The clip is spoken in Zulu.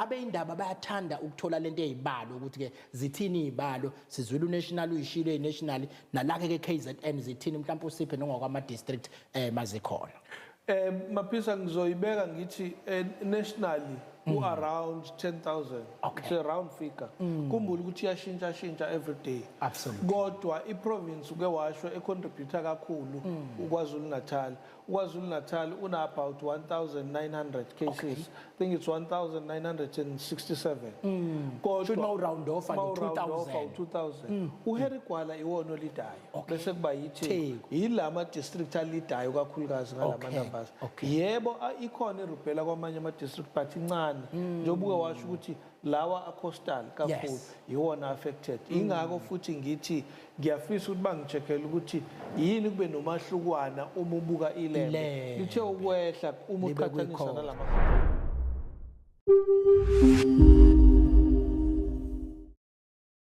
Abeyindaba bayathanda ukuthola lento eyibalo ukuthi ke zithini izibalo. Sizwile unational, uyishilo national, nalakhe ke KZN zithini, mhlawumbe usiphe nongokwama district mazikhona. Maphisa, ngizoyibeka ngithi nationally ku around 10,000. It's a round figure. Kumbula ukuthi iyashintsha shintsha every day. Kodwa iprovince uke washo econtributor kakhulu uKwaZulu Natal. uKwaZulu Natal una about 1900 cases. I think it's 1967. Kodwa should ma round off ma round off 2000. 2000. UHarry Gwala iwona olidayo. Bese kuba yiTheku. Theku. Yilama district alidayo kakhulukazi ngalama numbers. Yebo, ikhona irubella kwamanye ama district, but incane. Njengoba uke washo ukuthi lawa a-coastal kakhulu iwona affected. Ingakho futhi ngithi ngiyafisa ukuthi bangicheckele ukuthi yini kube nomahlukwana uma ubuka iLembe. Ilembe. Lithe ukwehla uma Libe uqhathanisa kwikhona. nalama.